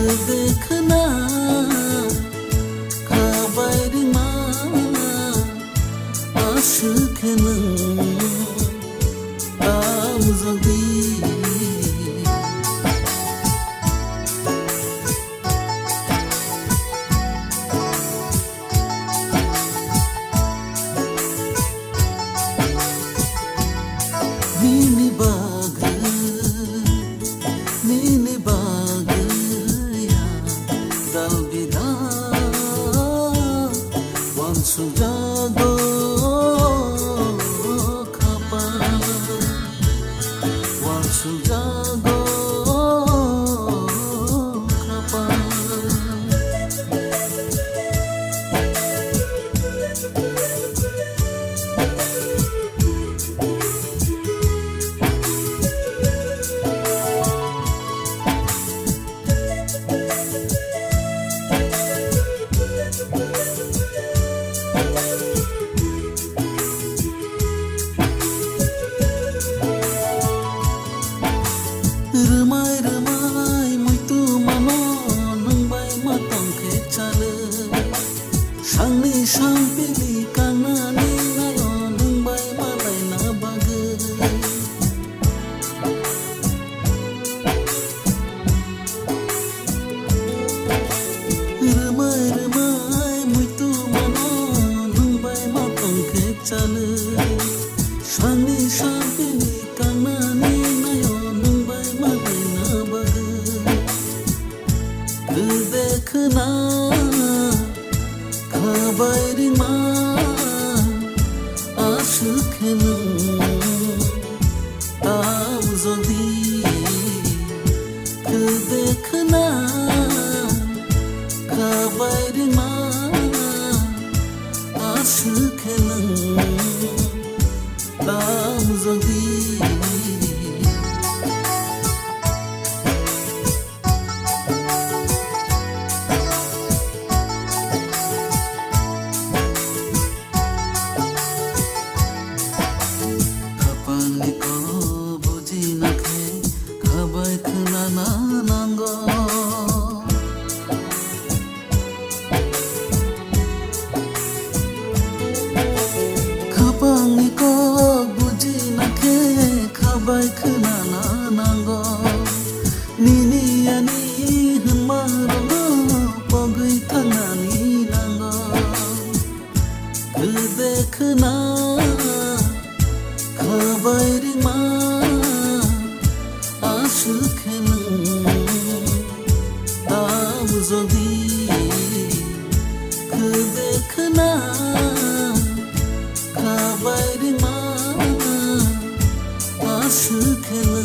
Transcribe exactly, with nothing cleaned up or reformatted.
Dekhna khabai rima aswk khe nwng tamo jodi. Nini bagwi, nini bagwi ya dalbida wansukjago khapang, wansukjago khapang. Rwmai rwmai muitu mano nwng bai ma tong khe chalo. Sangni sampili kangnani nayo nwng bai ma laina bagwi. Rwmai rwmai muitu mano nwng bai ma tong khe chalo. Sangni sampili kangnani nayo nwng bai ma laina bagwi. Kwdwi khwna khabai rima aswk khe nwng tamo jodi. Kwdwi khwna khabai rima aswk khe nwng tamo jodi. Khapangni kok bujina khe khabai khwnana nango. Khapangni kok bujina khe khabai khwnana nango. Nini ani hwnmarokno pogwi thangnani nango. Kwdwi khwna khabai rima aswk khe nwng tamo jodi. Kwdwi khwna khabai rima aswk khe nwng